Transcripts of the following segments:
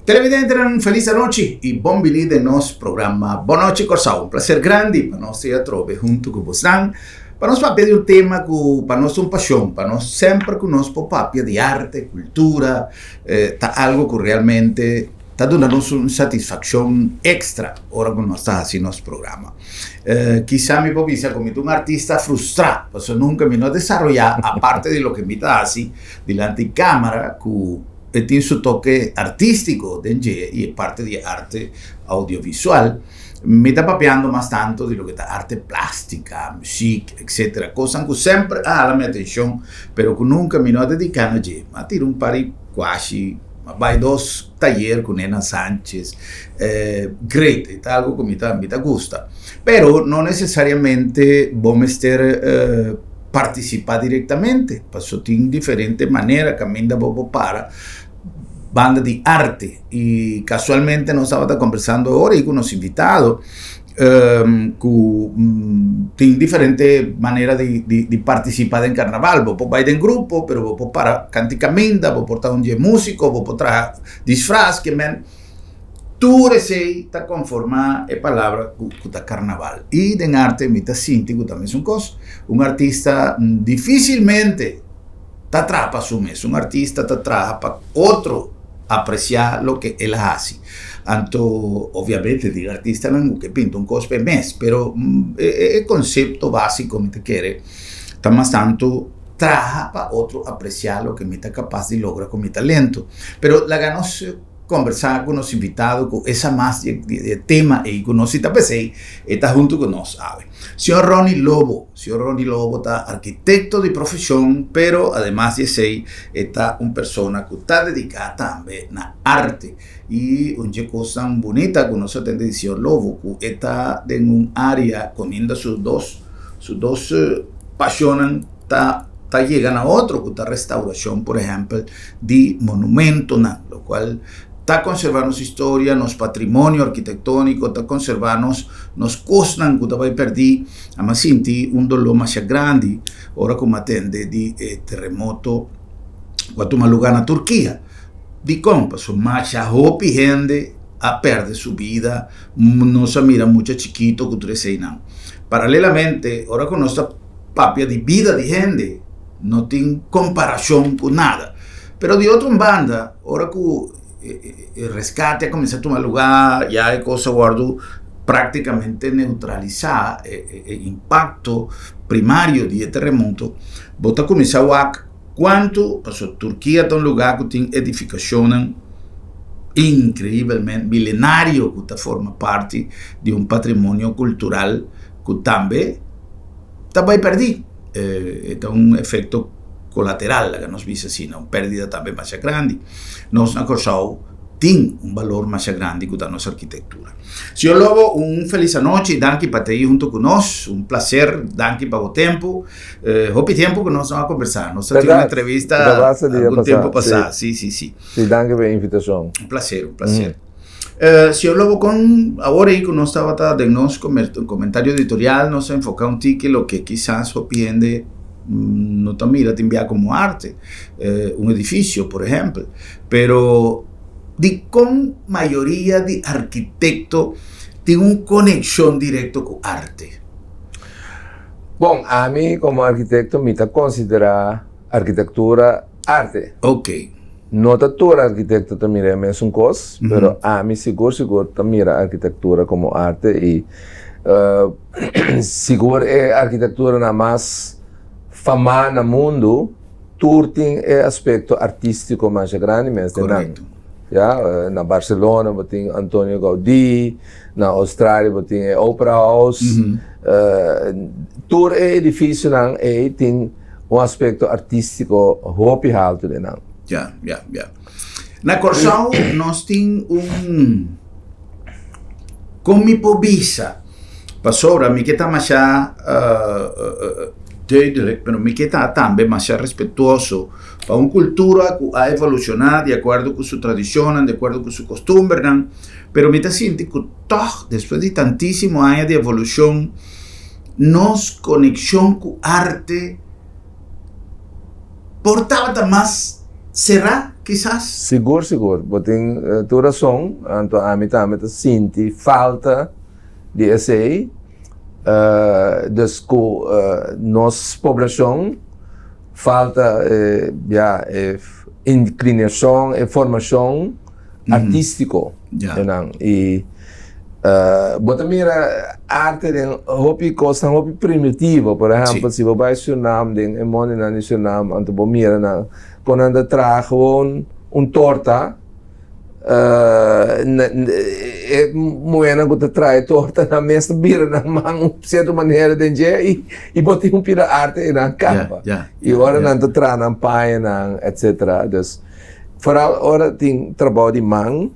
Televidentenan felis anochi y bon bini den nos programa Bon Nochi Kòrsou. Un placer grandi pa nos ta atrobe hunto cu bosnan pa nos papia di un tema cu pa nos ta un pasion, pa nos semper cu nos por papia di arte, cultura, ta algo cu realmente ta duna nos un satisfaccion extra ora cu nos ta haci nos programa. Kisa mi por bisa cu mi ta un artista frustra pasobra nunca mi no a desaroya aparte di loke mi ta haci dilanti camara cu E tin su toke artístiko den dje i e parti di e arte audiovisual. Mi ta papiando mas tanto di loke ta arte plástika, muziek, etcetera. Kosnan ku semper a hala mi atenshon, pero ku nunka mi no a dediká na dje. Mi a tira un par di kuashi, mi a bai dos tayer ku Nena Sanchez. Great, e ta algu ku mi ta mi ta gusta. Pero no nesesariamente bo mester partisipá direktamente, paso tin diferente manera kaminda bo por para banda di arte i kasualmente nos tabata kombersando awor i ku nos invitado ku tin diferente manera di di partisipá den karnaval, bo por bai den grupo pero bo por para kanti kaminda, bo por ta un dje músiko, bo por traha disfras ke men. Tur esei ta konformá e palabra ku ku ta karnaval. I den arte mi ta sinti ku ta mesun kos. Un artista difisilmente ta traha pa su mes. Un artista ta traha pa otro apresiá loke el a hasi. Anto obviamente tin artistanan ku ke pinta un kos pa e mes, pero e e konsepto básiko mi ta kere ta mas tantu traha pa otro apresiá loke mi ta kapas di logra ku mi talento. Pero laga nos. Kombersá ku nos invitado ku e sa mas di e tema ei ku nos i ta p'esei e ta huntu ku nos awe. Señor Ronny Lobo. Señor Ronny Lobo ta arkitekto di profeshon pero ademas di esei e ta un persona ku ta dediká tambe na arte. I un dje kosnan bunita ku nos a tende di señor Lobo ku e ta den un área kominda su dos su dos pashonnan ta ta yega na otro ku ta restaurashon por ehèmpel di monumentonan, lokual ta konservá nos historia, nos patrimonio arkitektóniko, ta konservá nos nos kosnan ku ta bai pèrdí. A mi a sinti un doló masha grandi ora ku mi a tende di e teremoto ku a tuma lugá na Turkia. Dikon? Pasobra masha hopi hende a pèrdè su bida, nos a mira mucha chikito ku tur eseinan. Paralelamente, ora ku nos ta papia di bida di hende no tin komparashon ku nada. Pero di otro banda, ora ku e reskate a kuminsá tuma lugá, ya e kos a wòrdu práktikamente neutralisá, e impakto primario di e teremoto, bo ta kuminsá wak kuantu, pasobra Turkia ta un lugá ku tin edifikashonnan inkreibelmente milenario ku ta forma parti di un patrimonio kultural ku tambe ta bai pèrdí. E ta un efekto kolateral, laga nos bisa asina, un pèrdida tambe masha grandi. Nos na Kòrsou tin un balor masha grandi ku ta nos arkitektura. Señor Lobo, un felis anochi, danki pa ta ei huntu ku nos, un plaser, danki pa bo tempu. Hopi tempu ku nos no a kombersá, nos a tin un entrevista algun tempu pasá, si, si, si. Si, danki pa e invitashon. Un plaser, un plaser. Señor Lobo, con awor ei cu nos tabata den nos comentario editorial, nos a enfoca un tiki loke kisas hopi hende no ta mira tin bia como arte, un edificio, por ehempel. Pero dicon mayoria di arquitecto tin un conexion directo cu arte? Bon, ami como arquitecto mi ta considera arquitectura arte. Ok. No ta tur arkitekto ta mira e mesun kos, pero ami sigur sigur ta mira arkitektura komo arte i sigur e arkitekturanan mas famá na mundu tur tin e aspekto artístiko masha grandi mes den nan. Ya, na Barcelona bo tin Antonio Gaudí, na Australia bo tin e Opera House, tur e edifisionan ei tin un aspekto artístiko hopi haltu den nan. Ya, ya, ya. Na Kòrsou nos tin un, kon mi por bisa? Pasobra mi ke ta masha duidelijk, pero mi ke ta tambe masha respetuoso pa un kultura ku a evolushoná di akuerdo ku su tradishonnan, di akuerdo ku su kostumbernan, pero mi ta sinti ku tòg despues di tantísimo aña di evolushon, nos konekshon ku arte por tabata mas será. kisas? Sigur, sigur. Bo tin tur rason. Anto ami tambe ta sinti falta di esei. Dus ku nos poblashon falta ya e inklinashon, e formashon artístiko den I bo ta mira arte den hopi kosnan hopi primitivo. Por ehèmpel, si bo bai Surinam den e mondinan di Surinam anto bo mira nan kon nan ta traha gewoon un torta. E muhernan ku ta traha e torta nan mes ta bira nan man un sierto manera den dje i bo tin un pida arte einan kaba. I ora nan ta traha nan pañanan etcetera. Dus foral ora tin trabou di man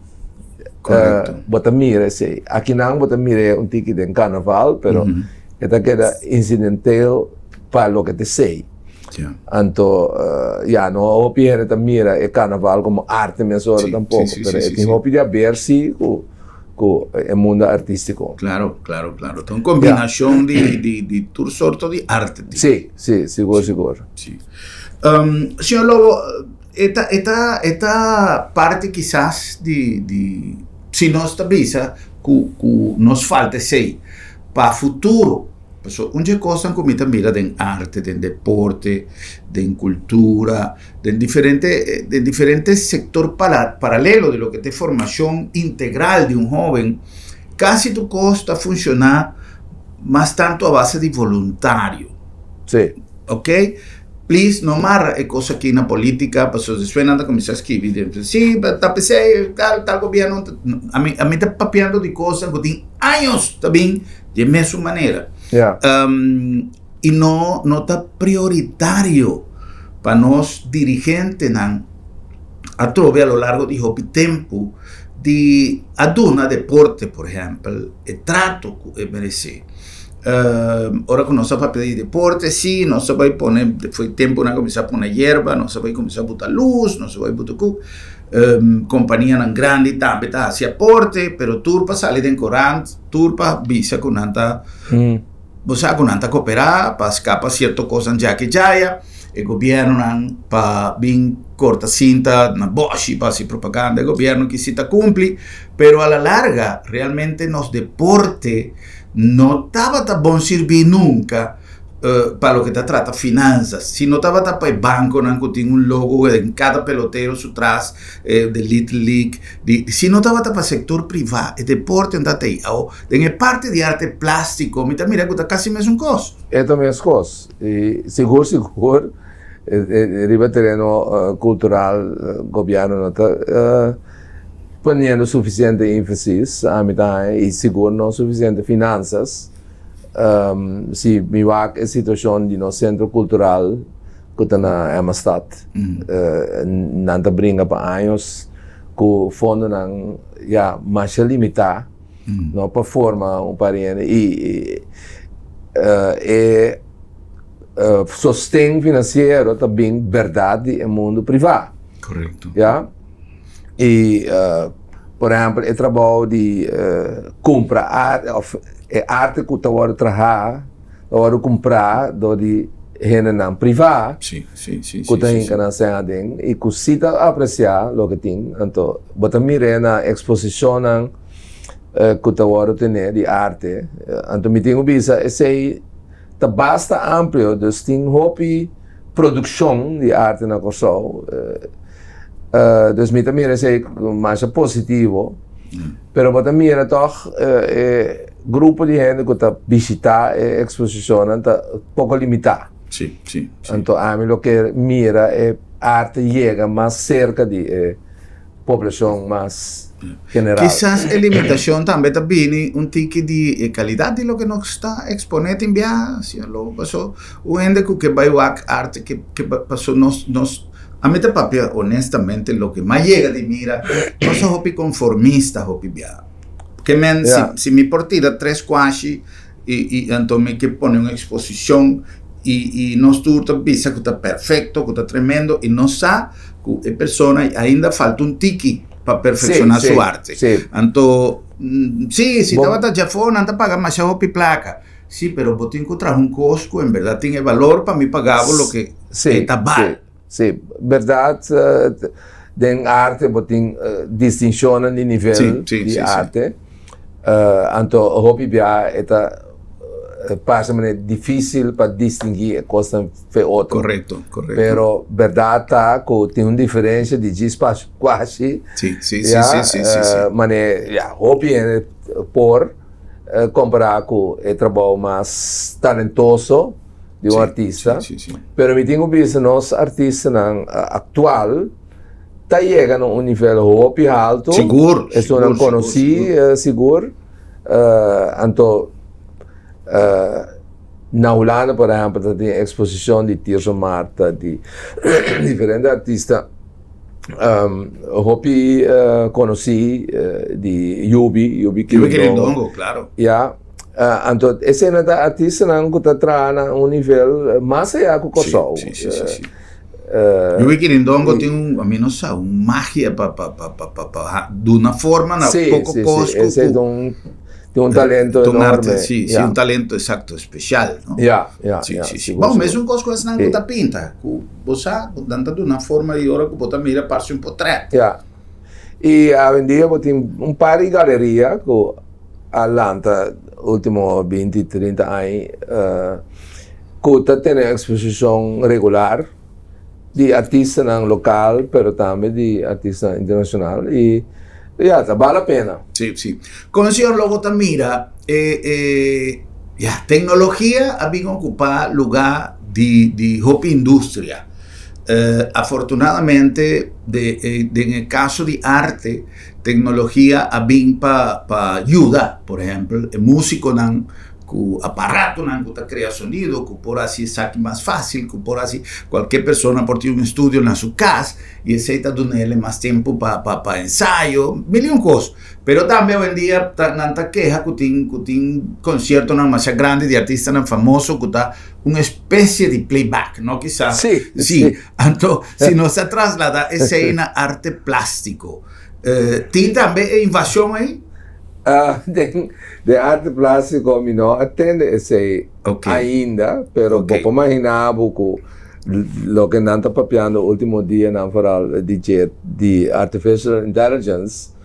bo ta mira esei. Akinan bo ta mira un tiki den karnaval pero e ta keda insidentel pa loke ta esei. Anto ya no hopi hende ta mira e carnaval como arte mesora tampoco, pero e tin hopi di haber si cu cu e mundo artistico. Claro, claro, claro. Ta un combinacion di di di tur sorto di arte tin. Si, si, sigur, sigur. Si. Señor Lobo, e ta e ta e ta parti kisas di di si nos ta bisa cu cu nos falta esey pa futuro. Pasobra un dje kosnan ku mi ta mira den arte, den deporte, den kultura, den diferente den diferente sektor paralelo di loke ta e formashon integral di un hóben, kasi tur kos ta funshoná mas tantu a base di voluntario. Sí. Ok? Please no mara e kos aki na polítika pasobra despues nan ta kuminsá skibi den si ta p'esei tal tal gobièrnu ami ami ta papiando di kosnan ku tin años ta bin Di e mesun manera. Ja. I no no ta prioritario pa nos dirigentenan atrobe a lo largo di hopi tempu di a duna deporte por ehèmpel e trato ku e meresé. Ora ku nos a papia di deporte si nos a bai pone foi tempu nan a kuminsá pone yerba nos a bai kuminsá buta lus nos a bai buta ku kompanianan grandi tambe ta hasi aporte pero tur pa sali den korant. Tur pa bisa ku nan ta, bo sa ku nan ta koperá pa skapa sierto kosnan djaki djaya, e gobièrnunan pa bin korta sinta na bòshi pa hasi propaganda, e gobièrnu ki si ta kumpli, pero a la larga realmente nos deporte no tabata bon sirbí nunka. Pa loke ta trata finanzas. Si no tabata pa e banconan cu tin un logo den cada pelotero su tras de Little League, di, si no tabata pa sector priva, e deporte no ta tei. Awo, den e parti di arte plastico mi ta mira cu ta casi mesun cos. E ta mes cos. Y sigur sigur riba tereno cultural gobierno no ta poniendo suficiente enfasis, ami ta haña, y sigur no suficiente finanzas. Si mi wak e situashon di nos sentro kultural ku ta na Emmastad, nan ta bringa pa años ku fondonan ya masha limitá no pa forma un par di hende i e sosten finansiero ta bin bèrdat di e mundu privá. Ya. I por ehèmpel e trabou di kumpra arte òf e arte ku ta wòrdu trahá ta wòrdu kumprá dor di hendenan privá ku ta hinka nan sèn aden i ku si ta apresiá loke tin. Anto bo ta mir'é na eksposishonnan ku ta wòrdu tené di arte. Anto mi tin ku bisa esei ta basta amplio, dus tin hopi produkshon di arte na Kòrsou. Dus mi ta mira esei masha positivo, pero bo ta mira tòg e grupo di hende ku ta bishitá e eksposishonnan ta poko limitá. Sí, sí, sí. Anto ami lo ke mira e arte yega mas serka di e poblashon mas general. Kisas e limitashon tambe ta bini un tiki di e kalidat di loke nos ta eksponé tin biaha, señor Lobo, paso un hende ku ke bai wak arte ke ke paso nos nos Ami ta papia honestamente loke m'a yega di mira, nos ta hopi conformista hopi bia. Ke men si, si mi por tira tres kuashi i i anto mi ke pone un exposicion i i nos tur ta bisa ku ta perfecto, ku ta tremendo i nos sa ku e persona ainda falta un tiki pa perfecciona su arte. Anto si, si tabata djafó nan ta paga masha hopi plaka. Sí, pero bo tin ku traha un kos ku en bèrdat tin e balor pa mi paga bo loke e ta bal. Sí, sí. Bèrdat. Den arte bo tin distinshonnan di nivel di arte. Anto hopi bia e ta parse manera difísil pa distinguí e kosnan fe otro. Korekto, korekto. Pero bèrdat ta ku tin un diferensia di djis pa kuashi. Si, si, si, si, si, si, si. Manera, ya, hopi hende por kompará ku e trabou mas talentoso di un artista. Pero mi tin ku bisa nos artistanan aktual ta yega na un nivel hopi haltu. Sigur. Esunnan konosí sigur. Anto na Hulanda por ehèmpel ta tin eksposishon di Tirso Martha di diferente artista hopi konosí di Yubi, Yubi Kirindongo. Yubi Kirindongo, klaro. Ya. Anto esei ta artistanan ku ta traha na un nivel mas ayá ku Kòrsou. Sí, sí, sí, sí. Yubi Kirindongo tin un, ami no sa, un magia pa pa pa pa pa pa duna forma na poko kos ku. Sí, sí, sí, tin un talento enorme. Un arte, sí, sí, un talento exacto, especial, no? Ya, ya, sí, sí, sí. Bon, mesun kos ku esnan ku ta pinta, ku bo sa, nan ta duna forma di ora ku bo ta mira parse un potret. Ya. I awendia bo tin un par di galeria ku a lanta ultimo binti, trinta aña ku ta tene eksposishon regular di artistanan lokal pero tambe di artistanan internashonal i ya ta bal la pena. Sí, sí. Kon señor Lobo ta mira e e ya teknologia a bin okupá lugá di di hopi industria. Afortunadamente de den e caso di arte tecnologia a bin pa pa yuda por ehempel e musiconan cu aparatonan cu ta crea sonido cu por haci esaki mas facil cu por haci cualkier persona por tin un estudio na su cas y esey ta dunele mas tempo pa pa pa ensayo mil y un cos pero tambe awendia ta nan ta keha cu tin cu tin conciertonan masha grandi di artistanan famoso cu ta un especie di playback, no kisas. Sí, sí. Sí. Anto, si nos a traslada esei na arte plástico, eh, tin tambe e invasion ei? Ah, den, den arte plástico mi no a tende esei okay. ainda, pero okay. bo por imagina bo ku loke nan ta papiando último dianan vooral di di artificial intelligence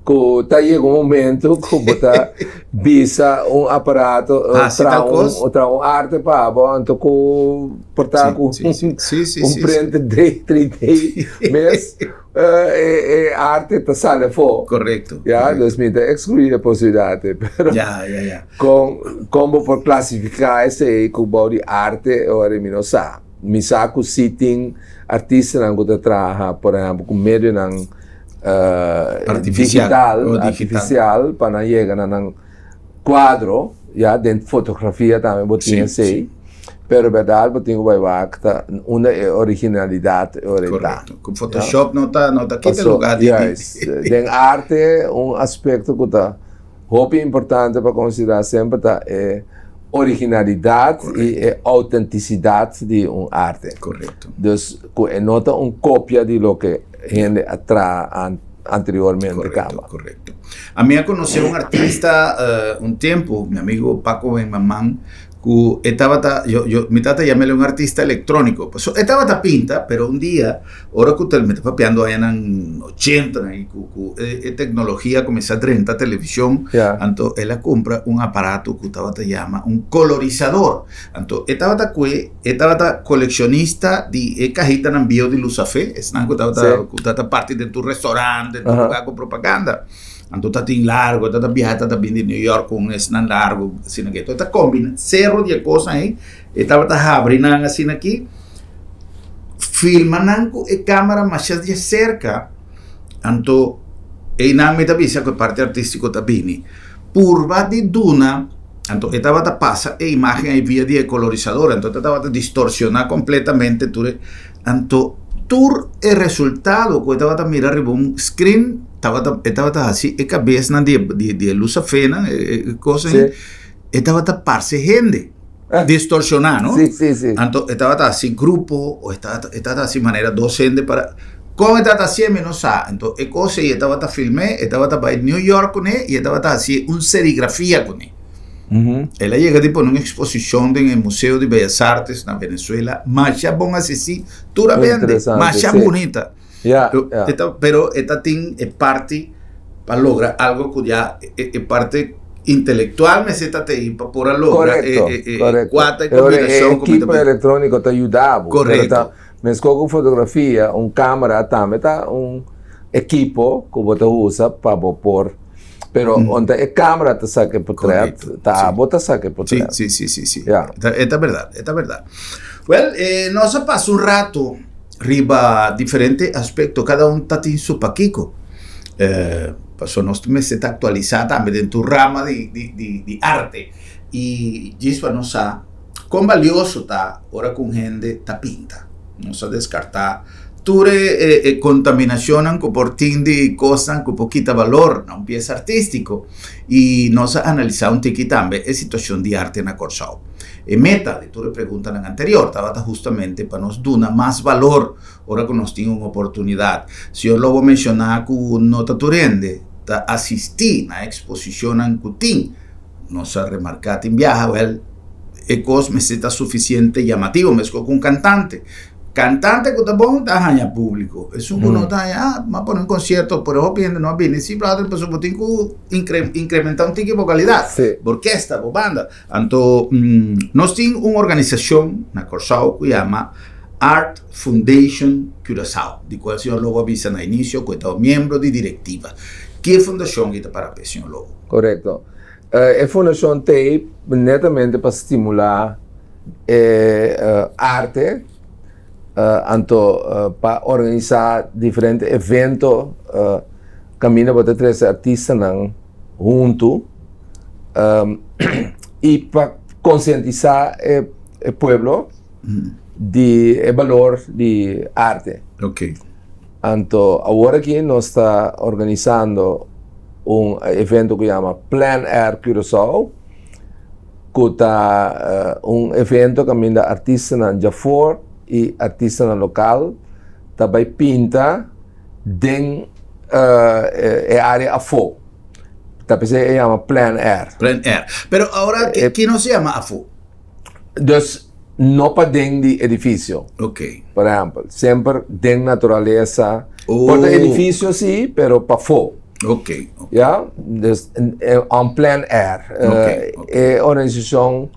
Ku ta yega un momento ku bo ta bisa un aparato Hasi traha tal un kos. traha un arte pa bo anto ku por ta Sí, ku sí, sí. Sí, sí, un sí, sí. prente 3D mes e e arte ta sali afó. Korekto, Ya, korekto. dus mi ta ekskluí e posibilidat ei, pero Ya, ya, ya. kon kon bo por klasifiká esei ku bou di arte ora mi no sa. Mi sa ku si tin artistanan ku ta traha por ehèmpel ku medionan Artificial. digital, Oh, digital. artificial pa nan yega na nan cuadro, ya, den fotografia tambe bo tin Sí, esey, sí. pero berdad bo tin cu bay wak ta unda e originalidad e ora e ta. Correcto. Cu Photoshop no ta, no ta kita Paso, lugar di, di, juist, den arte un aspecto cu ta hopi importante pa considera semper ta e originalidad y e autenticidad di un arte. Correcto. Dus cu e no ta un copia di loke hende a traha anteriormente Correcto, caba. correcto. Ami a conoce un artista eh, un tempo, mi amigo Paco Benmamán, cu e tabata, yo, yo, mi tata llamele un artista electrónico. Paso e tabata pinta, pero un dia, ora cu tel, mi ta papiando añanan 80 y cu, cu e, e tecnologia cuminsa drenta television, Ja. anto el a cumpra un aparato cu tabata llama un colorizador. Anto e tabata cue E tabata coleccionista di e cajitanan bieu di Lusafé, esnan cu tabata Sí. cu tabata parti den tur restaurant, den tur Aha. lugar cu propaganda. Anto ta tin largo, ta ta biaha, ta ta bin di New York con esnan largo, asina aki. Enton e ta combina cero di e cosnan ei, e tabata habri nan asina aki, filma nan cu e camera masha di acerca, anto einan mi ta bisa cu e parti artistico ta bini. Purba di duna. Anto e tabata pasa e imagen ei via di e colorisador, anto e tabata distorsiona completamente tur e, anto tur e resultado cu e tabata mira riba un screen tabata e tabata haci e cabesnan di e di e lusafenan e e cosnan Sí. e tabata parce hende distorsiona no Sí, sí, sí. anto e tabata haci grupo o e tabata e tabata haci manera dos hende para con e tabata hacié mi no sa anto e cos ei e tabata filmé e tabata bai New York cune y e tabata haci un serigrafia cune el a yega di pone un exposicion den e Museo de Bellas Artes na Venezuela masha bon asisti tur a bende Interesante, masha sí. bunita. Ja, ja. E ta, pero e ta tin e parti pa logra algo ku ya e, e parte intelectual mester ta tei pa por a logra e, Correcto, e, e, correcto. kua ta e Pero e kombinashon ku mi ta equipo electrónico ta yuda bo. Pero Correcto. ta, meskos ku fotografia, un camera tambe ta un equipo ku bo ta usa pa bo por Pero unda e camera ta saca e portret, Correcto, ta sí. abo ta saca e Sí, portret. sí, sí, sí, sí. Ja. E ta berdad, e ta berdad. Wel, eh, nos a pasa un rato riba diferente aspecto, cada un ta tin su pakico. Eh, paso nos mester ta actualisa tambe den tur rama di, di, di, di arte. Y djis pa nos sa con valioso ta ora cu un hende ta pinta. Nos a descarta tur e, e contaminacionnan cu por tin di cosnan cu por kita balor na un pieza artistico. Y nos a analisa un tiki tambe e situacion di arte na Corsou. E meta di tur e preguntanan anterior tabata hustamente pa nos duna mas balor ora cu nos tin un oportunidad. Señor Lobo menciona cu no ta tur hende ta asisti na exposicionnan cu tin. Nos a remarca tin biaha, wel, e cos mester ta suficiente llamativo, mescos cu un cantante. Cantante cu ta bon ta haña publico, esun cu no ta haña, ah, m'a pone un concierto, pero hopi hende no a bini. Si, brother, pasobra bo tin cu incrementa un tiki bo calidad, bo orkesta, bo banda. Anto, nos tin un organisacion na Corsou cu yama Art Foundation Curaçao, di cual señor Lobo a bisa na inicio cu e ta un miembro di directiva. Ki e fundacion aki ta para p'e, señor Lobo? Correcto. E fundacion t'ei netamente pa stimula e arte, anto pa organisa diferente evento caminda bo ta trece artistanan hunto y pa concientisa e pueblo di e balor di arte. Anto awor aki nos ta organisando un evento ku yama Plein Air Curaçao ku ta un evento kaminda artistanan djafor i artistanan lokal ta bai pinta den e área afó. Ta p'esei e yama Plein Air. Plein Air. Pero awor ki nos yama afó? Dus no paden di edifisio. Ok. Por ehempel, semper den naturalesa. Oh. Por ta edifisio si, pero pafó. Ok, ok. Ya, dus en plein air. Ok, ok. E organisashon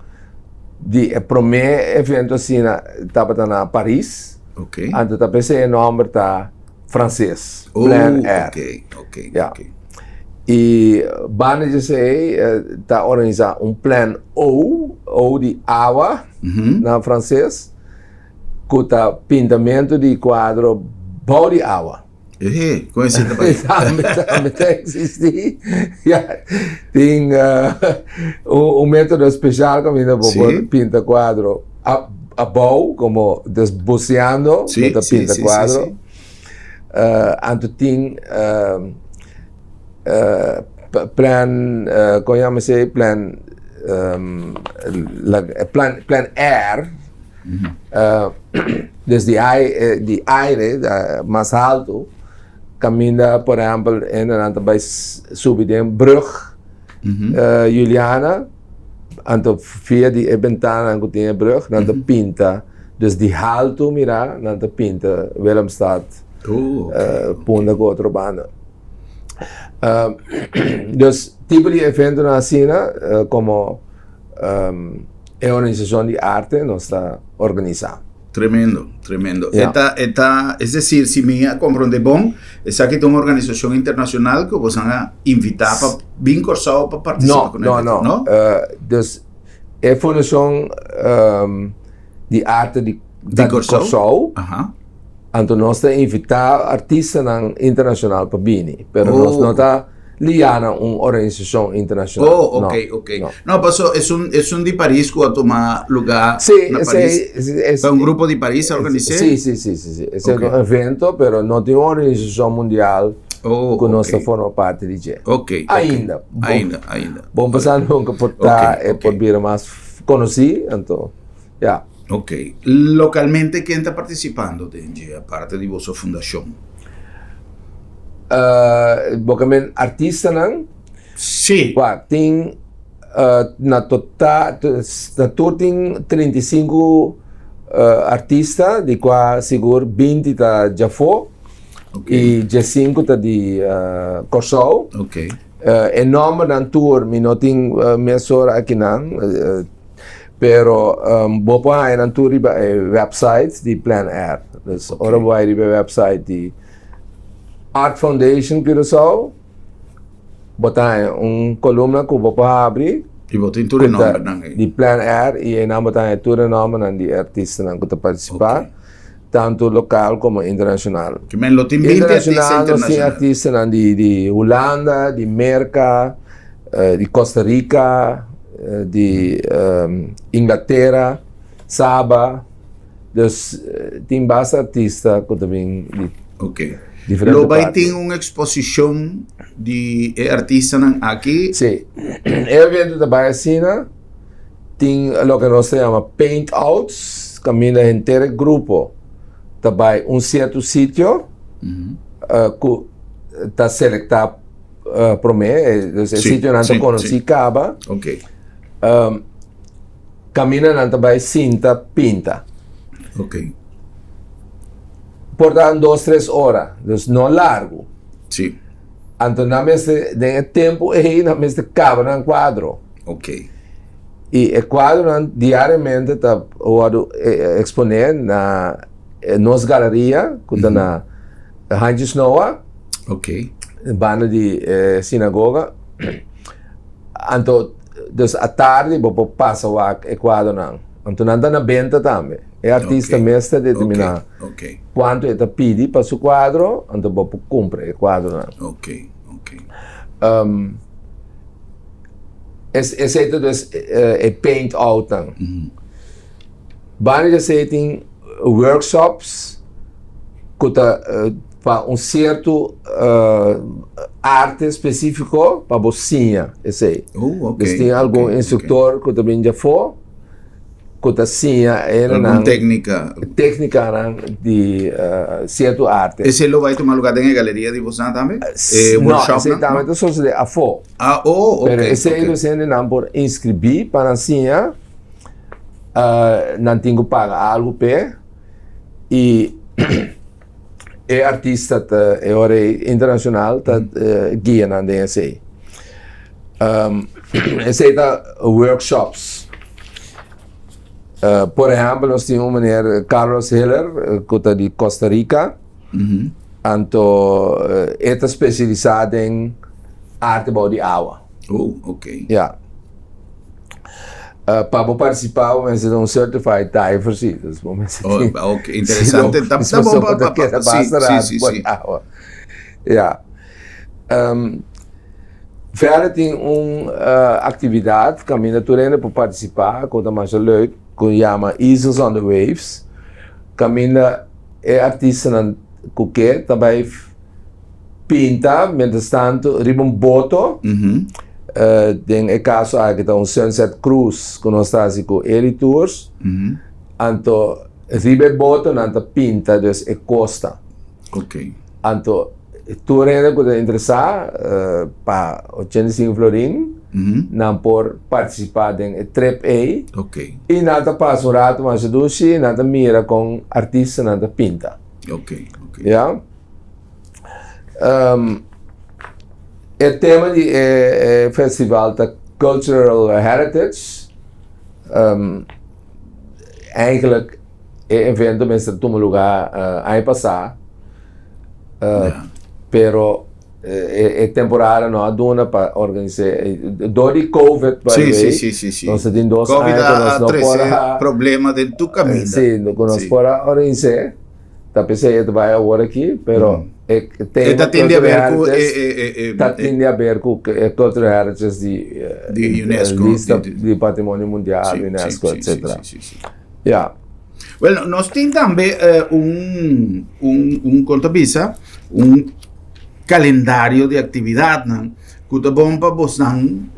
di e promé evento asina tabata na Paris. Ok. Anto ta p'esei e nòmber ta franses, Oh, plein air. ok, ok, Ya. ok. I banda di esei ta organisá un plein eau, eau di awa na franses, ku ta pintamentu di kuadro bou di awa. Ehe, kon esei ta bai? Tambe, tambe ta eksistí. Ya, tin un método spesial kaminda bo por pinta kuadro abou, komo des buceando, bo ta pinta kuadro. Anto tin plan, kon yama esei? Plan, plan, plan air, des di di aire mas haltu, kaminda por ehèmpel hendenan ta bai subi den brùg Juliana, anto via di e bentananan ku tin e brùg nan ta pinta, dus di haltu mirá nan ta pinta Willemstad punda ku otro banda. Dus tipo di eventonan asina komo e organisashon di arte nos ta organisá. Tremendo, tremendo. E ta, e ta, es decir, si mi a comprende bon, esaki ta un organisacion internacional cu bosan a invita pa bin Corsou pa participa No, cu nan no, evento, no. no? Dus e Fundacion di Arte di Di Corsou? Corsou, Aha. anto nos ta invita artistanan internacional pa bini, pero nos Oh. no ta liá na un organisashon internashonal. Oh, ok, ok. No. No, paso esun, esun di Paris ku a tuma lugá Sí, na esei, Paris. es, Ta un grupo di Paris a organis'é? Sí, sí, sí, sí, sí. Esei Ok. un evento, pero no tin un organisashon mundial Oh, ku nos ta ok. forma parti di dje. Ok, ok. Ainda. Bon, Ainda, ainda. bon pasá nunka por ta, Ok, e por ok. bira mas konosí, anto, ya. Ok. Lokalmente ken ta partisipando den dje aparte di boso fundashon? Bo ke men artistanan? Sí. Wak, tin na total, na tur tin 35 artista, di kua sigur 20 ta djafó. I 15 ta di Kòrsou. E nòmbernan tur mi no tin mesora akinan, pero bo por haña nan tur riba e website di Plein Air. Dus ora bo bai riba e website di Art Foundation Curaçao, bo ta haña un kolumna ku bo por habri. I bo tin tur e nòmbernan ei. Di Plein Air i einan bo ta haña tur e nòmbernan di e artistanan ku ta partisipá. Tantu lokal komo internashonal. Ki men lo tin 20 artista internashonal. Nos tin internashonal. artistanan di Hulanda, di Merka, di Costa Rica, di Inglatera, Saba. Dus tin basta artista ku ta bin di diferente Lo bai parti. tin un eksposishon di e artistanan aki? Si. E evento ta bai asina. Tin loke nos ta yama paint outs, kaminda henter e grupo ta bai un sierto sitio ku ta selektá promé, dus e sitionan ta konosí kaba. Kaminda nan ta bai sinta pinta. Por ta un dos tres ora, dus no largu. Anto nan mester den e tempu ei nan mester kaba nan kuadro. Ok. I e kuadronan diariamente ta wòrdu eksponé na nos galeria ku ta na Handjes Noa. Ok. Banda di e sinagoga. Anto dus atardi bo por pasa wak e kuadronan. Anto nan ta na benta tambe. E artista mes ta determiná kuantu e ta pidi pa su kuadro, anto bo por kumpra e kuadronan. Ok, ok. Esei ta dus e paint outnan. Banda di esei tin workshops ku ta pa un sierto arte spesífiko pa bo siña esei. Dus tin algun instruktor ku ta bin djafó ku ta siña Algun téknika. Téknikanan di sierto arte. Esei lo bai tuma lugá den e galeria di bosnan tambe? E workshopnan? No, esei tambe ta sosodé afó. Ah, oh, ok. Pero esei dosentenan por inskribí pa nan siña, nan tin ku paga algu p'e i e artista ta e ora ei internashonal ta guia nan den esei. Esei ta workshops. Por ehèmpel nos tin un meneer Carlos Hiller ku ta di Costa Rica. Anto e ta spesialisá den arte bou di awa. Oh, ok. Ya. Pa bo partisipá bo mester ta un certified diver si. Dus bo mester Oh, tin. ok, interesante. Ta Si no, bon bo pa ta pa keda si, basta si, rato si, bou si. di awa. Ya. Verder tin un actividad caminda tur hende por participa cu ta masha leuk cu yama Easels on the Waves caminda e artistanan cu ke ta bay pinta mientras tanto riba un boto den e caso aki ta un sunset cruise cu nos ta haci cu Eli Tours anto riba e boto nan ta pinta dus e costa. Anto tur hende ku ta interesá pa 85 florin nan por partisipá den e trip ei. I nan ta pasa un ratu masha dushi, nan ta mira kon artistanan ta pinta. Ya. E tema di e festival ta Cultural Heritage. Eigenlijk E evento mester tuma lugar aña pasá, pero e temporada no a duna pa organis'é. Dor di Covid, by the way, nos ta tin dos aña ku nos no por a. Covid a trese problema den tur kaminda. Sí, ku nos por a organis'é. Ta p'esei e ta bai awor aki, pero e tema E ta tin di haber ku e. Ta tin di haber ku e Cultural Heritage di UNESCO. Lista di Patrimonio Mundial, UNESCO, etcetera. Ja. Well, nos tin tambe un, un, un kon ta bisa, un kalendario di aktividatnan ku ta bon pa bosnan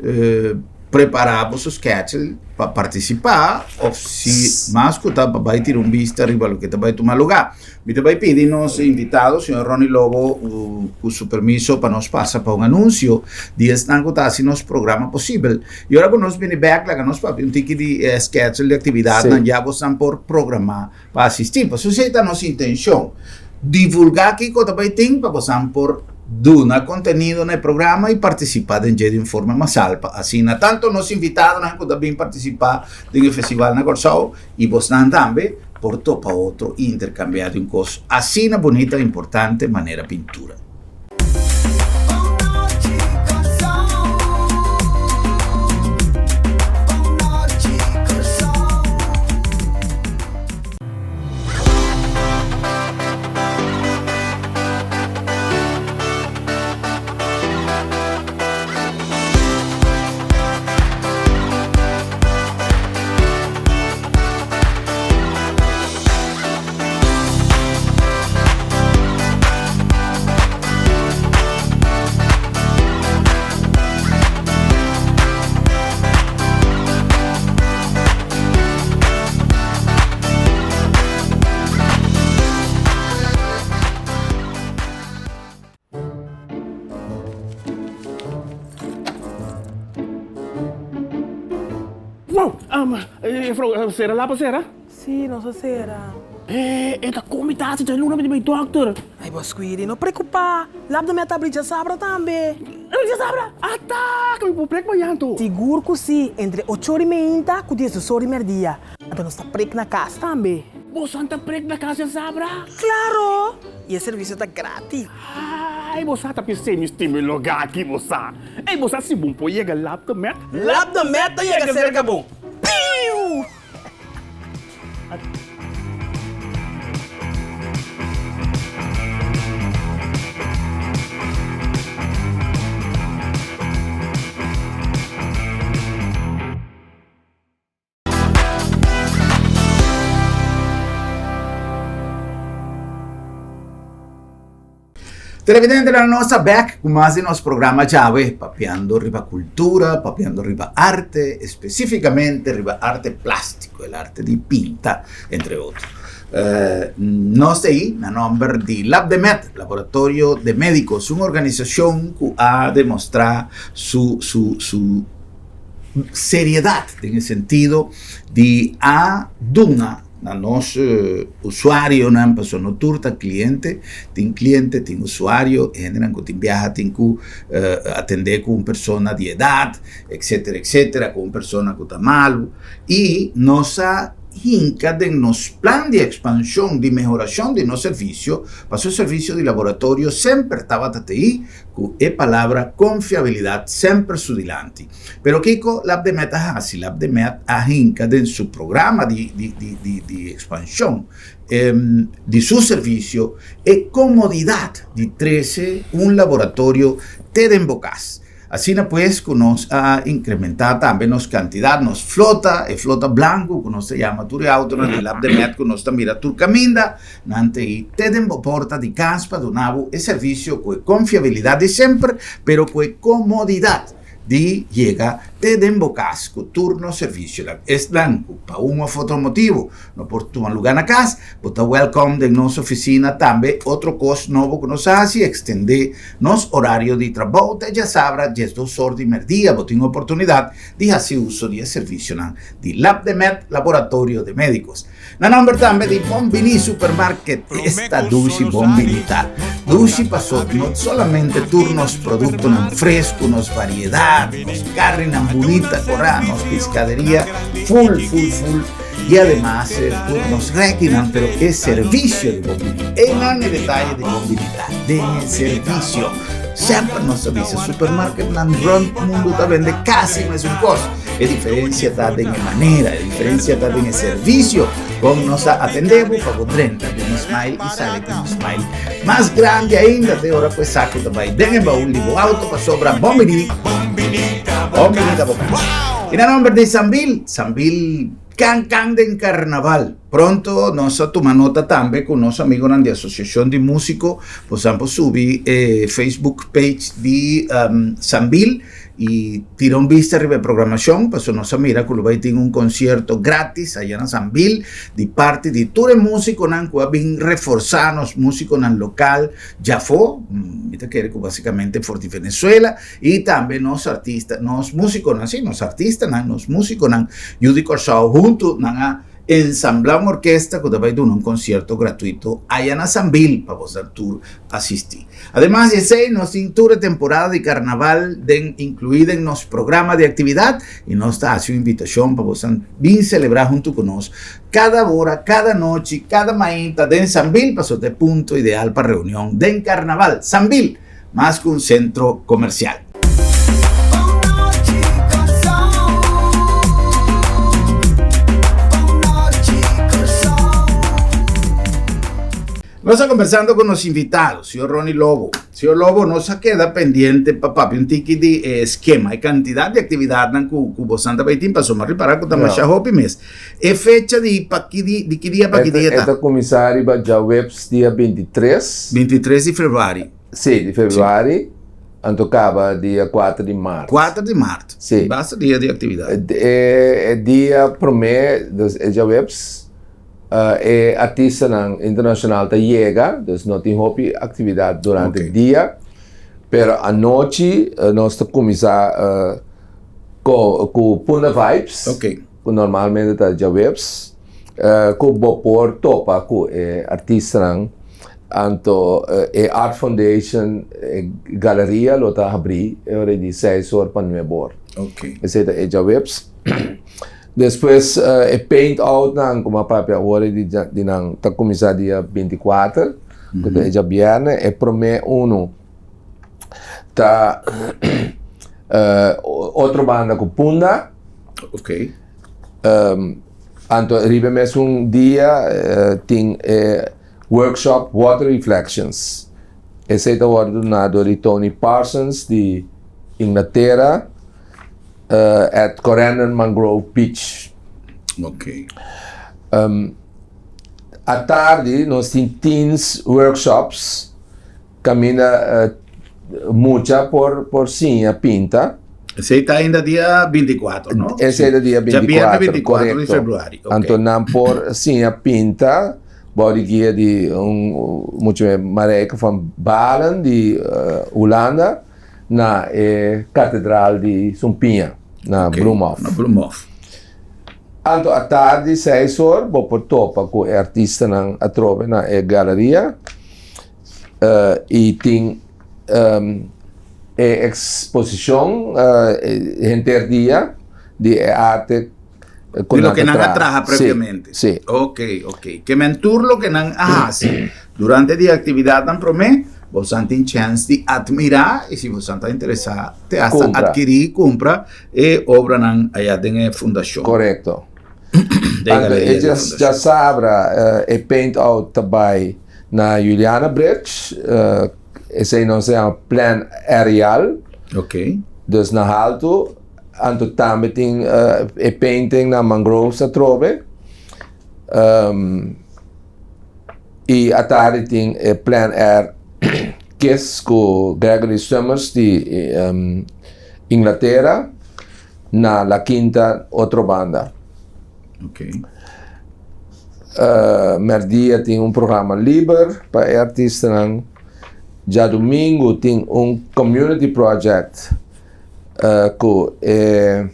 prepará boso schedule pa partisipá òf si mas ku ta pa bai tira un bista riba loke ta bai tuma lugá. Mi ta bai pidi nos invitado, señor Ronnie Lobo, ku su permiso pa nos pasa pa un anunsio di esnan ku ta hasi nos programa posibel. I ora ku nos bini bèk laga nos papia un tiki di e schedule di aktividatnan ya bosnan por programá pa asistí. Pasobra esei ta nos intenshon. divulgá kiko ta bai tin pa bosan por duna kontenido na e programa i partisipá den dje di un forma masal pa asina tantu nos invitadonan ku ta bin partisipá den e festival na Kòrsou i bosnan tambe por topa otro i interkambiá di un kos asina bunita i importante manera pintura. Wow! Um, juffrouw, sera lapa sera? Sí, nos a sera. Eh, e ta komi ta hasi djaluna mi di bai dòkter. Ai, bo Squeedy, no preokupá. Lap de meta abri djasabra tambe. Abri djasabra? Ata! Ku mi por prek mañan anto? Sigur ku sí, entre ocho ora i meinta ku diesdos ora i mèrdia. Anto nos ta prek na kas tambe. Bosan ta prek na kas djasabra? Klaro! I e servisio ta gratis. Ai, bo sa ta p'esei mi stima e lugá aki, bo sa. Ei, bo sa si bon por yega Lap de Met? Lap de Met ta yega serka bo. Piu! Televidentenan nos ta bek ku mas di nos programa djawe, papiando riba kultura, papiando riba arte, espesífikamente riba arte plástiko, el arte di pinta, entre otro. Nos ta ei na nòmber di Labdemed, Laboratorio de Médicos, un organisashon ku a demostrá su su su seriedat den e sentido di a duna na nos usuarionan, pasobra no tur ta kliente, tin kliente, tin usuario, e hendenan ku tin biaha tin ku atendé ku un persona di edat, etsetera, etsetera, ku un persona ku ta malu, i nos a hinka den nos plan di ekspanshon, di mehorashon di nos servisio, pasobra servisio di laboratorio semper tabata tei Ku e palabra konfiabilidat semper su dilanti. Pero kiko Labdemet a hasi? Labdemet a hinka den su programa di di ekspanshon di su servisio e komodidat di trese un laboratorio te den bo kas. Asina pues ku nos a inkrementá tambe nos kantidat, nos flota, e flota blanku ku nos ta yama tur e outonan di Labdemet ku nos ta mira tur kaminda, Nan ta ei te den bo porta di kas pa duna bo e servisio ku e konfiabilidat di semper, pero ku e komodidat di yega te den bo kas ku tur nos servisionan. Esnan ku pa un òf otro motibu no por tuma lugá na kas, bo ta wèlkòm den nos ofisina tambe. Otro kos nobo ku nos a hasi, ekstendé nos orario di trabou te djasabra diesdos or di mèrdia. Bo tin oportunidat di hasi uso di e servisionan di Labdemed, Laboratorio de Médicos. Na nomber tambe di Bon Bini Supermarket, esta dushi Bon Bini ta dushi paso no solamente tur nos productonan fresco, nos variedad, nos carnenan bunita corá, nos piscaderia full, full, full y ademas tur nos rekinan, pero e servicio di Bon Bini. Eynan e detaye di Bon Bini ta den e servicio. Semper nos ta bisa supermarketnan rond mundo ta bende casi mesun cos. E diferencia ta den e manera, e diferencia ta den e servicio con nos ta atende bo pa bo drenta den un smile y sali den un smile mas grandi ainda te ora cu e saco ta bay den e baul di bo auto pasobra bon bini, bon bini ta bo cas. Y na nomber di Sambil, Sambil can can den carnaval. Pronto nos a tuma nota tambe cu nos amigonan di Asociacion di Musico, bosan por subi e Facebook page di Sambil y tira un bista riba e programacion, pasobra nos a mira cu lo bay tin un concierto gratis aya na Sambil di parti di tur e musiconan cu a bin reforsa nos musiconan local djafo, mi ta kere cu basicamente for di Venezuela, y tambe nos artista, nos musiconan, si, nos artistanan, nos musiconan yu di Corsou hunto nan a. ensamblá un orkesta ku ta bai duna un konsierto gratuito aya na Sambil pa boso tur asistí. Ademas di esei nos tin tur e temporada di karnaval den inkluí den nos programa di aktividat i nos ta hasi un invitashon pa boso bin selebrá huntu ku nos kada ora, kada nochi, kada mainta den Sambil pasobra ta e punto ideal pa reunion den karnaval. Sambil, mas ku un sentro komersial. Nos ta conversando cu nos invitado, señor Ronnie Lobo. Señor Lobo, nos a keda pendiente pa papia un tiki di e eskema, e cantidad di actividadnan cu cu bosan ta bay tin, pasobra mi a ripara cu ta masha hopi mes. E fecha di pa ki di, di ki dia pa ki dia ta? E ta cuminsa riba djaweps dia 23. 23 di februari. Sí, di februari, anto caba dia 4 di maart. 4 di maart. Sí. Basta dia di actividad. E dia prome, dus e djaweps, E artistanan internacional ta yega, dus no tin hopi actividad durante dia, pero anochi nos ta cuminsa cu Punda Vibes, cu normalmente ta djaweps, cu bo por topa cu e artistanan, anto e Art Foundation, e galeria lo ta habri e ora di seis or pa nuebe or. Esey ta e djaweps. Despues e paint out nan ku mi a papia awor di di nan ta kuminsá dia 24, ku ta e djabièrnè. E promé unu ta otro banda ku Punda. Ok. Anto riba e mesun dia tin e workshop Water Reflections. Esei ta wòrdu duná dor di Tony Parsons di Inglatera. At Corendon Mangrove Beach. Ok. Atardi nos tin teens workshops kaminda mucha por por siña pinta. Esei ta ainda dia 24, no? Esei ta dia 24, Djabièrnè 24 di februari. Ok. Anto nan por siña pinta bou di guia di un mucha Marijke van Balen di Hulanda. Na e katedral di Sumpiña, na Bloemhof. Na Bloemhof. Anto atardi seis or bo por topa ku e artistanan atrobe na e galeria i tin e eksposishon henter dia di e arte Di loke nan a traha previamente. Sí. Ok, ok. Ke men tur loke nan a hasi durante di e aktividatnan promé, bosan tin chèns di atmirá i si bosan ta interesá te hasta atkirí, kumpra e obranan ayá den e fundashon. Korekto. Anto e djasabra e paint out ta bai na Juliana Bridge, esei nos ta yama Plan Aerial. Ok. Dus na haltu. Anto tambe tin e painting na mangroves atrobe. I atardi tin e plein air kiss ku Gregory Summers di Inglatera na La Quinta otro banda. Merdia tin un programa liber pa e artistanan. Djadumingu tin un community project. Ku e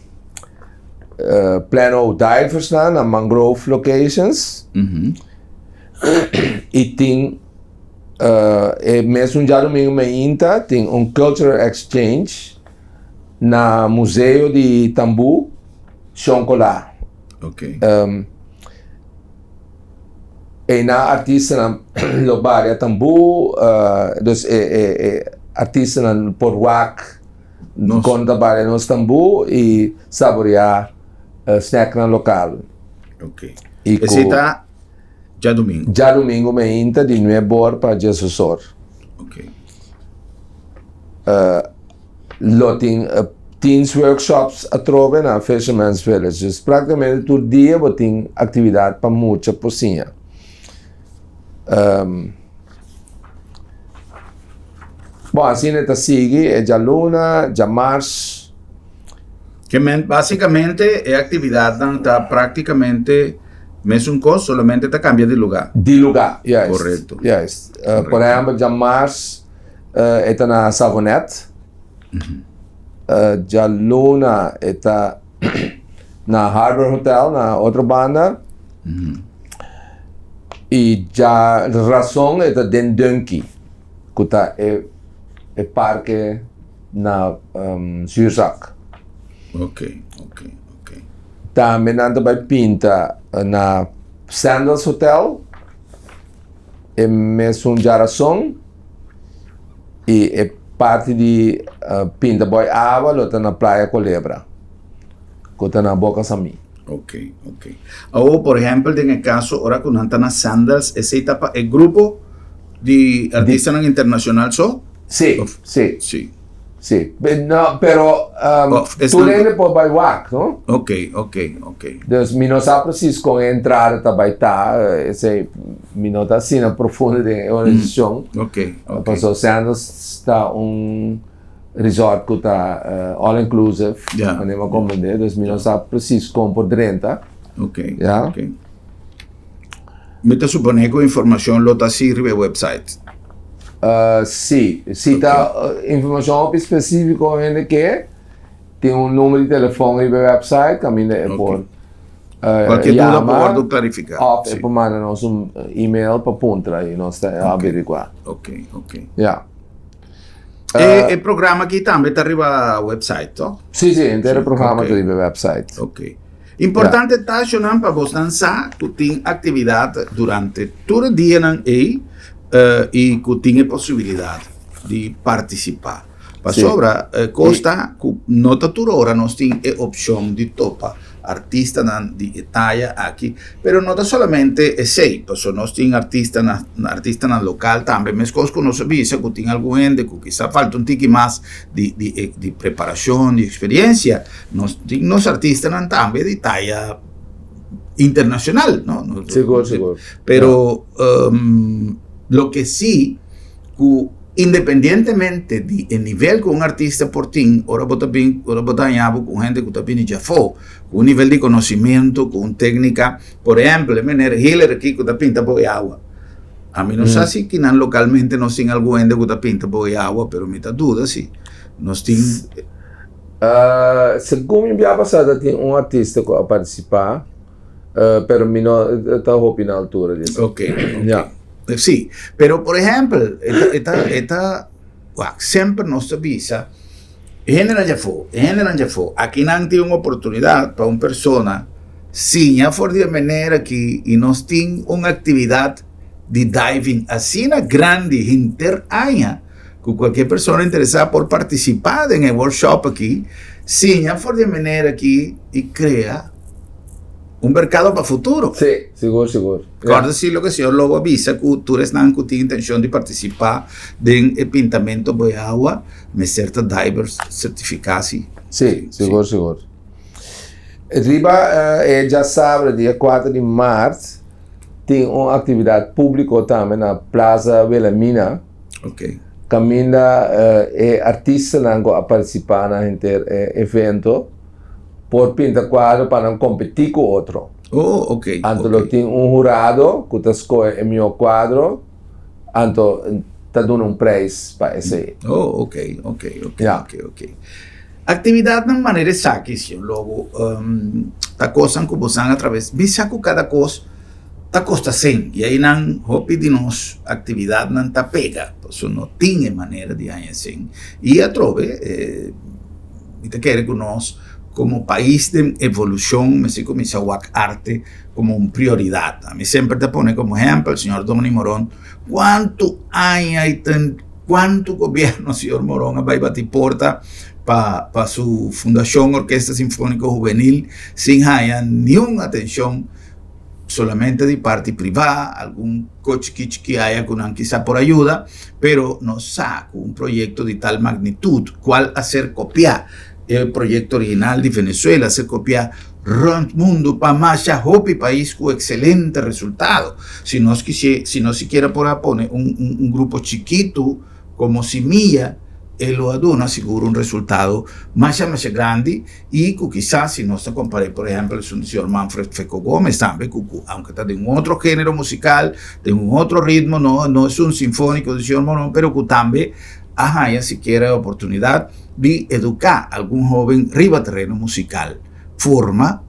Plano Divers nan na mangrove locations i tin e mesun djadumingu meinta tin un cultural exchange na museo di Tambú Shonkola. Einan artistanan lo baria tambú dus e artistanan por wak kon ta baria nos tambú i saboreá snacknan lokal. Ok. Esei ta djadumingu? Djadumingu meinta di nuebe or pa diesdos or. Ok. Lo tin teens workshops atrobe na Fisherman's Village. Dus práktikamente tur dia bo tin aktividat pa mucha por siña. Bon, asina e ta sigui e djaluna, djamars. Ke men básikamente e aktividatnan ta práktikamente mesun kos, solamente ta kambia di lugá. Di lugá, juist. Korekto. Juist. Por ehèmpel djamars. E ta na Savonet. Djaluna e ta na Harbor Hotel na otro banda. I djarason e ta den Dunki, ku ta e e parke na Zuurzak. Ok, ok, ok. Tambe nan ta bai pinta na Sandals Hotel e mesun djarason i e parti di pinta boi awa lo ta na Playa Colebra ku ta na Boca Samí. Ok, ok. Awor, por ehempel, den e kaso ora ku nan ta na Sandals, esei ta pa e grupo di artistanan internashonal so? Sí, sí. Sí. Sí. No, pero tur hende por bai wak, no? Ok, ok, ok. Dus mi no sa precies kon e entrada ta bai ta, esei mi no ta asina profundo den e organisashon. Ok, ok. Pasobra Sandals ta un resort ku ta all inclusive, manera mi a komprende, dus mi no sa precies kon por drenta. Ok, ok. Mi ta supone ku informashon lo ta sirbi e website. Sí, si ta informashon hopi spesífiko hende ke, tin un number di telefòn riba e website kaminda e por Kualke duda por wòrdu klarifiká. Òf e por manda nos un email pa puntra i nos ta averiguá. Ok, ok. Ya. E programa aki tambe ta riba website, to? Sí, sí, henter e programa ta riba e website. Ok. Importante ta shonnan pa bosnan sa ku tin aktividat durante tur e dianan ei i ku tin e posibilidat di partisipá. Pasobra e kos ta ku no ta tur ora nos tin e opshon di topa artistanan di e taya aki, pero no ta solamente esei, pasobra nos tin artistanan artistanan lokal tambe, meskos ku nos a bisa ku tin algun hende ku kisa falta un tiki mas di di di preparashon, di eksperensia. Nos tin nos artistanan tambe di taya internacional, no? Sigur, sigur. Pero um, loke sí, ku independientemente di e nivel ku un artista por tin, ora bo ta bin, ora bo ta haña bo ku un hende ku ta bini djafó, ku un nivel di konosimento, ku un téknika, por ehèmpel, e meneer Hiller aki ku ta pinta bo e awa. Ami no sa si kinan lokalmente nos tin algun hende ku ta pinta bo e awa, pero mi ta duda si nos tin. Segun mi bia pasá ta tin un artista ku a partisipá, pero mi no ta hopi na altura di esei. Ok, ok. Ya. Sí, pero por ehèmpel, e ta, e ta, e ta, wak, semper nos ta bisa, e hendenan djafó, e hendenan djafó, akinan tin un oportunidat pa un persona siña for di e manera aki i nos tin un aktividat di diving asina grandi henter aña, Ku kualkier persona interesá por partisipá den e workshop aki, siña for di e manera aki i krea un merkado pa futuro. Sí, sigur, sigur. Kòrda si loke señor Lobo a bisa ku tur esnan ku tin intenshon di partisipá den e pintamentu bo e awa mester ta divers sertifiká si. Sí, sigur, sigur. Riba e djasabra dia kuater di mart tin un aktividat públiko tambe na Plaza Wilhelmina. Ok. Kaminda e artistanan ku a partisipá na henter e evento por pinta kuadro pa nan kompetí ku otro. Oh, ok. Anto lo tin un hurado ku ta skohe e mihó kuadro, anto ta duna un preis pa esei. Oh, ok, ok, ok, ok, ok. Aktividatnan manera esaki, señor Lobo, ta kosnan ku bosan atraves bisa ku kada kos ta kosta sen i einan hopi di nos aktividatnan ta pega pasobra no tin e manera di haña sen i atrobe mi ta kere ku nos komo pais den evolushon mester kuminsá wak arte komo un prioridat ami semper ta pone komo ehèmpel señor Donny Moron kuantu aña i kuantu gobièrnu señor Moron a bai bati porta pa pa su fundashon Orkesta Sinfóniko Hubenil sin haña niun atenshon. solamente di parti privá, algun ko chiki chiki aya ku nan kisa por ayuda, pero nos sa ku un proyekto di tal magnitut kual a ser kopiá, e proyekto original di Venezuela a ser kopiá rònt mundu pa masha hopi pais ku ekselente resultado. Si nos kisié, si nos sikiera por a pone un un grupo chikitu komo simia, e lo a duna sigur un resultado masha masha grandi. I ku kisas si nos ta kompar'é por ehèmpel esun di señor Manfred Feco Gomez tambe ku ku aunke ta den un otro género musikal, den un otro ritmo, no no esun sinfóniko di señor Morón, pero ku tambe a haña sikiera e oportunidat di eduká algun hóben riba tereno musikal, forma.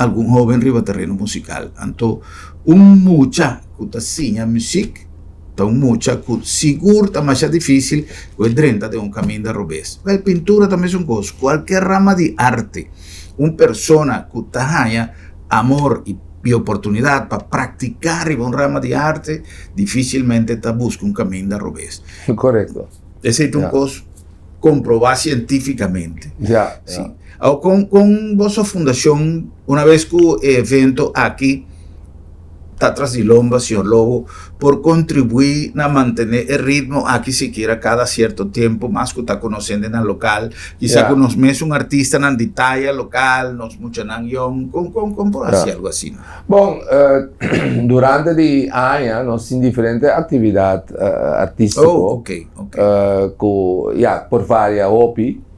algun hoben riba tereno musikal. Anto un mucha ku ta siña musik ta un mucha ku sigur ta masha difísil ku e drenta den un kaminda robes. Wèl, pintura ta mesun kos. Kualke rama di arte, un persona ku ta haña amor i oportunidat pa praktiká riba un rama di arte, difísilmente ta buska un kaminda robes. Korekto. Esei ta un kos komprobá sientífikamente. Ya, Sí. Awor, kon, kon boso fundashon, una bes ku e evento aki ta tras di lomba, señor Lobo, por kontribuí na mantené e ritmo aki sikiera kada sierto tempu, mas ku ta konosé den nan lokal, kisa ku nos mesun artistanan di taya lokal, nos muchanan yòn, kon, kon, kon por hasi algu asina? Bon, durante di aña nos tin diferente aktividat artístiko. Oh, ok, ok. Ku, ya, por varia hopi.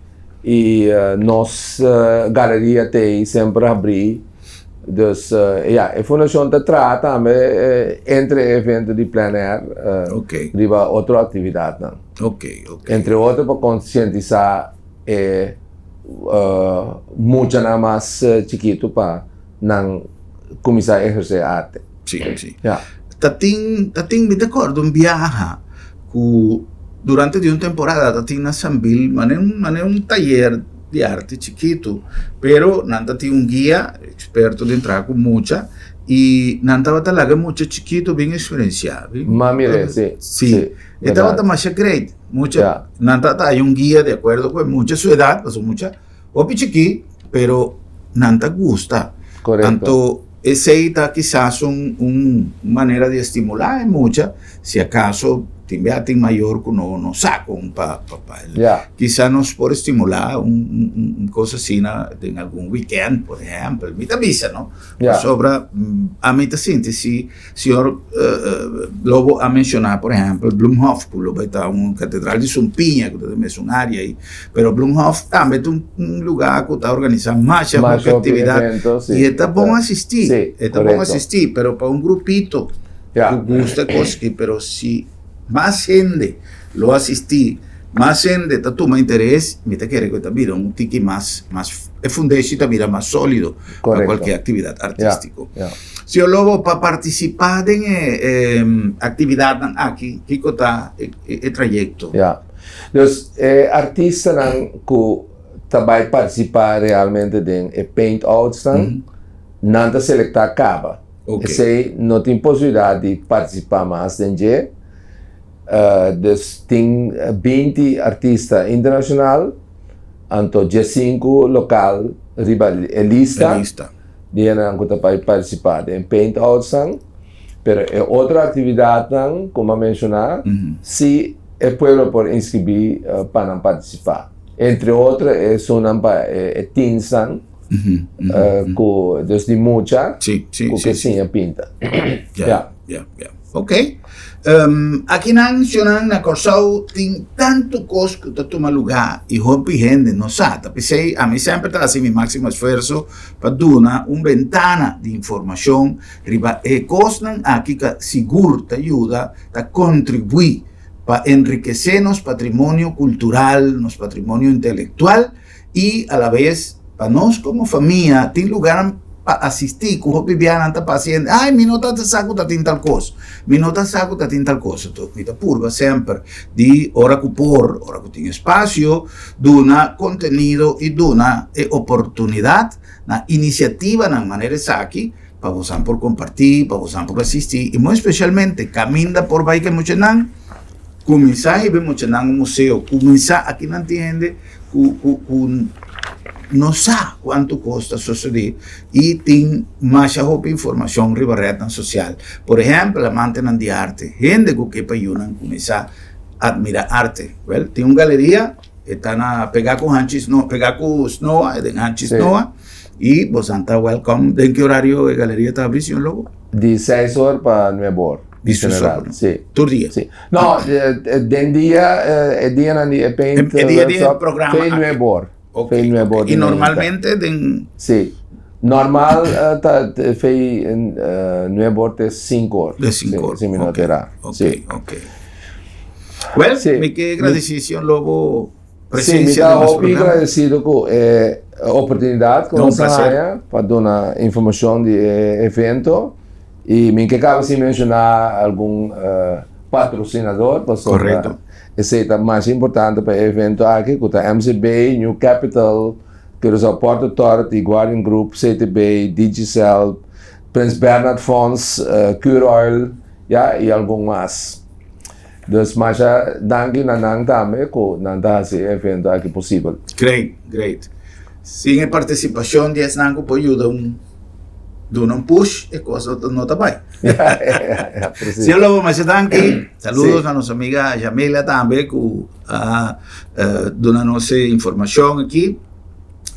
I nos galeria t'ei semper habrí. Dus, ya, e fundashon ta traha tambe entre e evento di plein air riba otro aktividatnan. Ok, ok. Entre otro pa konsientisá e muchanan mas chikitu pa nan kuminsá ehersé arte. Sí, sí. Ya. Ta tin, ta tin, mi ta kòrda un biaha ku durante di un temporada ta tin na Sambil mane un, mane un tayer di arte chikitu, pero nan ta tin un guia eksperto den traha ku mucha i nan tabata laga mucha chikitu bin eksperensiá. Ma mire, sí. Sí. E tabata masha great. Mucha, nan tabata hay un guia di akuerdo ku e mucha su edat, pasobra mucha Hopi chikí, pero nan ta gusta. Korekto. Anto esei ta kisas un un manera di estimulá e mucha, si akaso tin bia tin mayor ku no no sa kon pa pa pa el. Ya. Kisa nos por estimulá un un un kos asina den algun wikènt, por ehèmpel. Mi ta bisa no. Ya. Pasobra ami ta sinti si Señor Lobo a menciona por ehempel Bloemhof cu lo bay ta un catedral di sumpiña cu ta den mesun area ayi pero Bloemhof tambe ta un lugar cu ta organisa masha hopi actividad y e ta bon asisti e ta bon asisti pero pa un grupito cu gusta e cos aki pero si mas hende lo asisti mas hende ta tuma interes mi ta kere cu e ta bira un tiki mas mas e fundeshi ta bira mas solido pa cualkier actividad artistico. Señor Lobo, pa partisipá den e aktividatnan aki, kiko ta e trayekto? Ya. Dus e artistanan ku ta bai partisipá realmente den e paint outsnan, nan ta selektá kaba. Esei no tin posibilidat di partisipá mas den dje. Dus tin binti artista internashonal, anto diesinku lokal riba e lista. Di hendenan ku ta bai partisipá den paint outsnan, pero e otro aktividatnan ku mi a menshoná, si e pueblo por inskribí pa nan partisipá. Entre otro esunnan pa e teensnan ku dus di mucha ku ke siña pinta. Ya, ya, ya. Ok. Akinan shonnan na Kòrsou tin tantu kos ku ta tuma lugá i hopi hende no sa. Ta p'esei ami semper ta hasi mi máksimo esfuerso pa duna un bentana di informashon riba e kosnan aki ku sigur ta yuda, ta kontribuí pa enrikesé nos patrimonio kultural, nos patrimonio intelektual i alabes pa nos komo famia tin lugarnan pa asistí ku hopi bianan ta pasa i hende ay mi no ta sa ku ta tin tal kos mi no ta sa ku ta tin tal kos anto mi ta purba semper di ora ku por ora ku tin espasio duna kontenido i duna e oportunidat na inisiativanan manera esaki pa bosan por kompartí pa bosan por asistí i muy espesialmente kaminda por bai ku e muchanan Kuminsá hiba e muchanan un museo, kuminsá akinan tin hende ku ku ku no sa kuantu kos ta sosodé i tin masha hopi informashon riba retnan sosial. Por ehèmpel, amantenan di arte, hende ku ke pa yunan kuminsá atmirá arte. Wèl, tin un galeria, e ta na pegá ku Hanchi Snoa, pegá ku Snoa, den Hanchi Snoa, i bosan ta wèlkòm. Den ki orario e galeria ta habrí, señor Lobo? Di seis or pa nuebe or. Di general, sí. Tur dia? Sí. No, den dia, e dianan di e paint E dia di e programa Fe nuebe or. Ok. Fe nuebe or I normalmente den... Sí. Normal ta fe nuebe or te sinku or. Te sinku or. Si mi no ta erá. Ok, ok. Well, mi ke gradisí señor Lobo presencia den nos programa. Sí, mi ta hopi gradesido ku e... oportunidat ku nos a haña pa duna informashon di e evento. I mi ke kaba sin menshoná algun patrosinador pasobra esei ta mas importante pa e evento aki ku ta MCB, New Capital, Curaçao Port Authority, Guardian Group, CTB, Digicel, Prins Bernhard Fonds, Curoil, ya, i algun mas. Dus masha danki na nan tambe ku nan ta hasi e evento aki posibel. Great, great. Sin e partisipashon di esnan ku por yuda un duna un push, e kos no ta bai. Señor Lobo, masha danki. Saludos na nos amiga Jamila tambe ku a duna nos e informashon aki.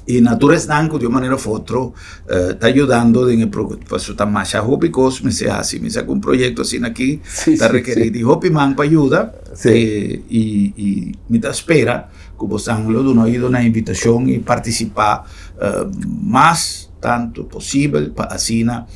I na tur esnan ku di un manera of otro ta yudando den e pasobra ta masha hopi kos mester hasi. Mi sa ku un proyekto asina aki ta rekerí di hopi man pa yuda i mi ta spera ku bosan lo duna oido na invitashon i partisipá mas tantu posibel pa asina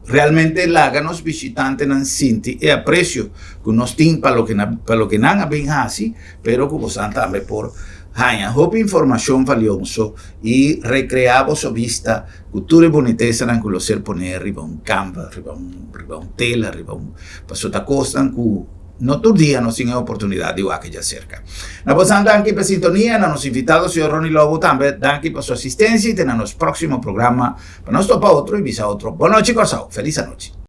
realmente laga nos bishitantenan sinti e apresio ku nos tin pa loke pa loke nan a bin hasi pero ku bosan tambe por Haña hopi informashon valioso i rekreá boso bista ku tur e bunitesanan ku lo ser poné riba un canvas, riba un riba un tela, riba un pasobra ta kosnan ku no tur dia nos tin e oportunidat di wak djaserka. Na bosan danki pa e sintonia, na nos invitado señor Ronnie Lobo tambe danki pa su asistensia i te na nos próksimo programa pa nos topa otro i bisa otro. Bonochi Kòrsou, felis anochi.